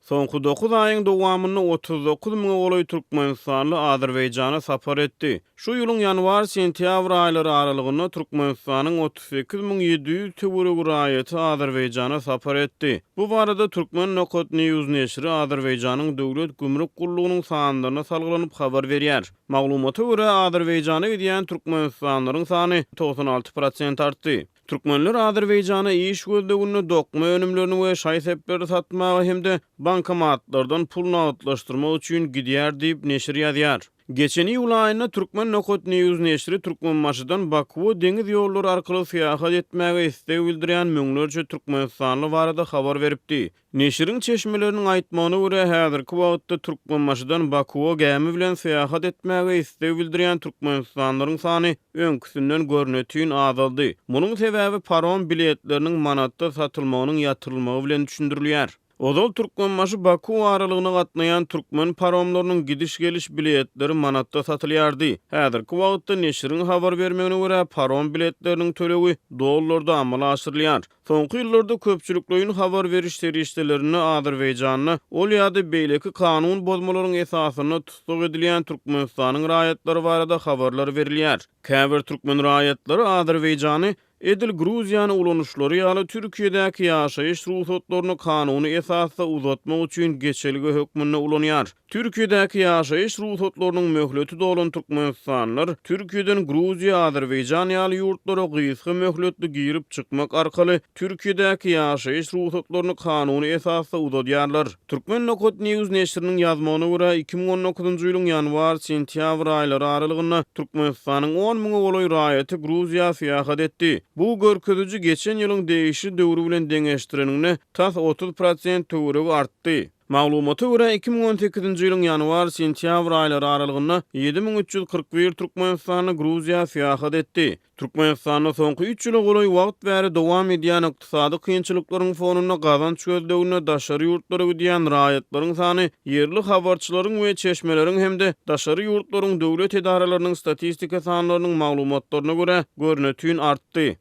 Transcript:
Soňky dokuz aýyň dowamynda 39 müňe golaý türkmenistanly Azerbaýjana sapar etdi. Şu ýylyň ýanwar-sentýabr aýlary aralygynda Türkmenistanyň 38 700 töweregi raýaty Azerbaýjana sapar etdi. Bu barada Turkmen. News neşiri Azerbaýjanyň Döwlet gümrük gullugynyň sanlaryna salgylanyp habar berýär. Maglumata görä, Azerbaýjana gidýän türkmenistanlylaryň sany 96 prosent artdy. Türkmenler Azerbaýjana iş gözleginde dokma önümlerini we şaý-sepleri satmaga hem-de bankomatlardan pul nagtlaşdyrmak üçin gidýär diýip, neşir ýazýar. Geçen iýul aýynda Turkmen. News neşiri Türkmenbaşydan Bakuwa deňiz ýollary arkaly syýahat etmäge isleg bildirýän müňlerçe türkmenistanly barada habar beripdi. Neşiriň çeşmeleriniň aýtmagyna görä, häzirki wagtda Türkmenbaşydan Bakuwa gämi bilen syýahat etmäge isleg bildirýän türkmenistanlylaryň sany öňküsinden görnetin azaldy. Munuň sebäbi parom biletleriniň manatda satylmagynyň ýatyrylmagy bilen düşündirilýär. Ozal Türkmenbaşy-Baku aralygyna gatnaýan türkmen paromlarynyň gidiş-geliş biletleri manatda satylýardy. Häzirki wagtda neşiriň habar bermegine görä, parom biletleriniň tölegi dollarda amala aşyrylýar. Soňky ýyllarda köpçülikleýin habar beriş serişdelerinde Azerbaýjanda ol ýa-da beýleki kanun bozmalaryň esasynda tussag edilýän Türkmenistanyň raýatlary barada habarlar berilýär. Käbir türkmen raýatlary Azerbaýjany edil Gruziýany ulanyşlary ýaly Türkiýedäki ýaşaýyş rugsatlaryny kanuny esasda uzatmak üçin geçelge hökmünde ulanýar. Türkiýedäki ýaşaýyş rugsatlarynyň möhleti dolan türkmenistanlylar Türkiýeden Gruziýa, Azerbaýjan ýaly ýurtlara gysga möhletli girip-çykmak arkaly Türkiýedäki ýaşaýyş rugsatlaryny kanuny esasda uzadýarlar. Turkmen. News neşiriniň ýazmagyna görä, 2019-njy ýylyň ýanwar-sentýabr aýlary aralygynda Türkmenistanyň on müňe golaý raýaty Gruziýa syýahat etdi. Bu görkeziji geçen ýylyň degişli döwri bilen deňeşdireniňde tas 30 prosent töweregi artdy. Maglumata görä, 2018-nji ýylyň ýanwar-sentýabr aýlary aralygynda 7341 türkmenistanly Gruziýa syýahat etdi. Türkmenistanda soňky üç ýyla golaý wagt bäri dowam edýän ykdysady kynçylyklaryň fonunda gazanç gözleginde daşary ýurtlara gidýän raýatlaryň sany ýerli habarçylaryň we çeşmeleriň hem-de daşary ýurtlaryň döwlet edaralarynyň statistika sanlarynyň maglumatlaryna görä, görnetin artdy.